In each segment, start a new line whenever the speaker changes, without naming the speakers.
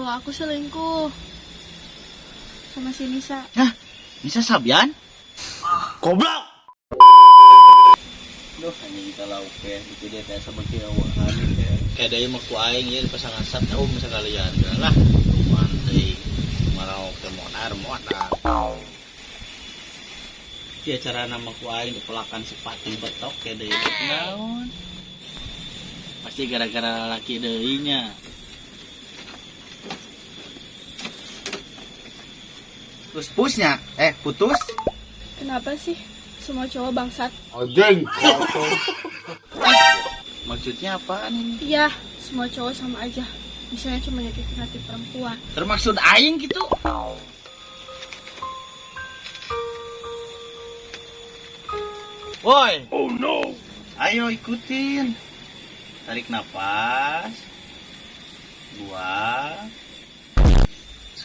Cowok aku selingkuh sama si Nisa.
Hah? Nisa Sabian? Goblok! Duh, hanya kita lauk ya, itu dia kayak sama kiawaan ya. Kayak dari mah ku aing ya pasangan sat sekalian lah. Mantai marau ke monar monar. Ya cara nama ku aing dipelakan sepatu betok kayak deui naon. Pasti gara-gara laki deui nya. Terus pusnya, putus.
Kenapa sih semua cowok bangsat?
Anjing.
Maksudnya apaan ini?
Iya, semua cowok sama aja. Misalnya cuma nyakitin hati perempuan.
Termaksud aing gitu? Woi.
Oh no.
Ayo ikutin. Tarik napas. Buang.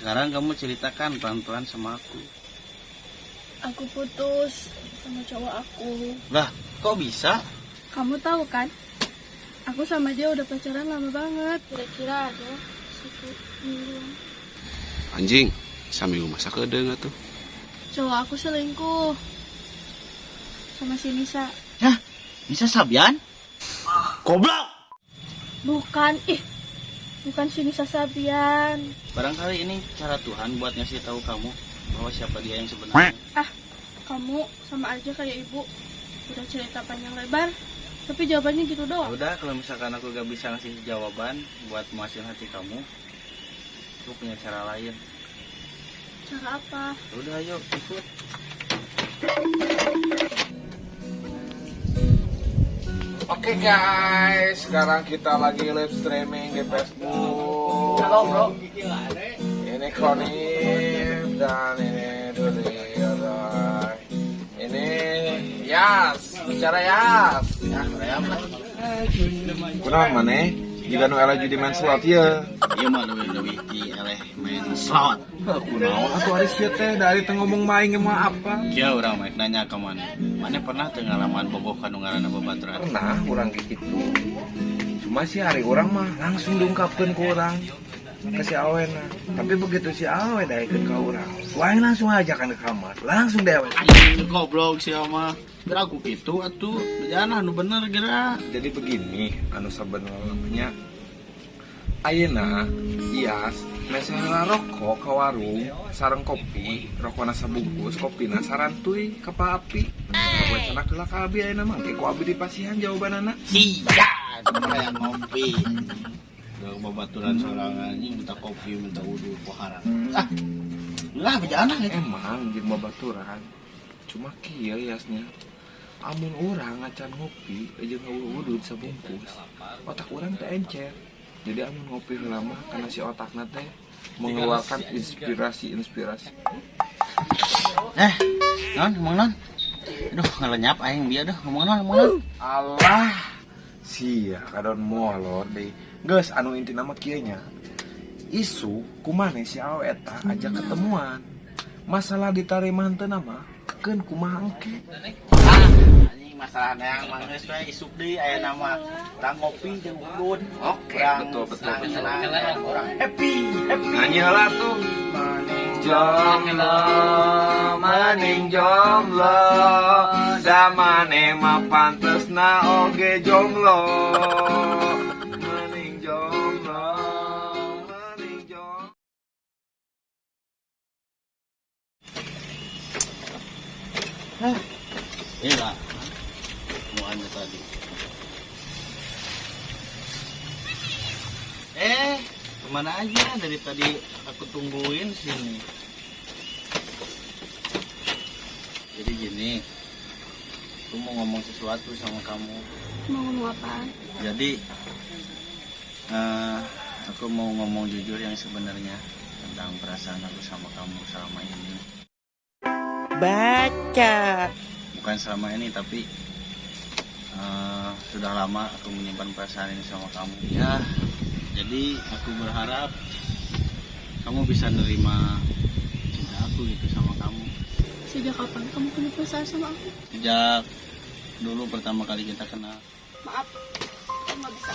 Sekarang kamu ceritakan pelan-pelan sama aku.
Aku putus sama cowok aku.
Lah, kok bisa?
Kamu tahu kan? Aku sama dia udah pacaran lama banget. Kira-kira ada 1 minggu.
Anjing, sambil masak kedeung atuh.
Cowok aku selingkuh sama si Nisa.
Hah? Nisa Sabian? Goblok!
Bukan, ih. Bukan si Nisa Sabian.
Barangkali ini cara Tuhan buat ngasih tahu kamu bahwa siapa dia yang sebenarnya.
Ah, kamu sama aja kayak ibu. Udah cerita panjang lebar, tapi jawabannya gitu doang.
Udah, kalau misalkan aku gak bisa ngasih jawaban buat muasin hati kamu, aku punya cara lain.
Cara apa?
Udah, ayo ikut.
Oke guys, sekarang kita lagi live streaming di Facebook.
Halo bro.
Ini Konif dan ini Duli. Ini Yas, bicara Yas. Kunaon maneh? Jika nu eleh judi main slot ya.
Iya mah leuwih-leuwih ti eleh main slot.
Kunaon atuh ari sia teh dari teu ngomong maing mah apa?
Kieu urang mah nanya ka maneh. Maneh pernah teu ngalaman bogoh ka nu ngaranna babaturan?
Pernah urang kitu. Cuma sih hari urang mah langsung diungkapkeun ku urang ke si awena. Tapi begitu si awe daekeun ka urang, wae langsung aja kan ke kamar, langsung dewe.
Anjing goblok sia mah. Geura aku kitu atuh, bejana nu bener geura.
Jadi begini, anu sabenerna ayeuna Ias mesalah rokok ka warung sareng kopi, rokona sabungkus, kopina sarantuy ka Pak Api. Kaboe cenah heula ka abi ayeuna mah, ke ku abi dipasihan jawabanana.
Sia, hayang ngopi. Udah babaturan sorangan anjing minta kopi, minta udud pohara. Ah. Lah bejana gitu.
Emang jeung babaturan. Cuma kieu Iasnya. Amun urang ngacan ngopi jeung udud sabungkus, otak urang teh encer. Jadi amun ngopi heula mah karena si otakna teh mengeluarkan inspirasi-inspirasi.
Non, ngomong non. Aduh, ngelenyap aing bieu duh, ngomong non, ngomong non.
Alah, sia kadon molor deui. Geus anu intina mah kieu nya. Isu kumaha si awe eta ajak ketemuan. Masalah ditarima henteu mah keun kumaha engke.
Ah, anjing masalah neang mah geus we isuk deui aya nama urang ngopi jeung udud.
Oke,
Urang
betul, betul, betul.
senang-senang, urang happy, happy.
Nyanyi heula tuh. Maning jomblo, maning jomblo, damane mah pantesna oge jomblo. Maning jomblo, maning jomblo.
Hah? Iya, mau anda tadi. Kemana aja dari tadi aku tungguin sini. Jadi gini, aku mau ngomong sesuatu sama kamu.
Mau ngomong apaan?
Jadi, aku mau ngomong jujur yang sebenarnya tentang perasaan aku sama kamu selama ini.
Baca.
Bukan selama ini, tapi sudah lama aku menyimpan perasaan ini sama kamu. Ya, jadi aku berharap kamu bisa nerima cinta aku gitu sama kamu.
Sejak kapan kamu punya perasaan sama aku?
Sejak dulu pertama kali kita kenal.
Maaf, aku nggak bisa.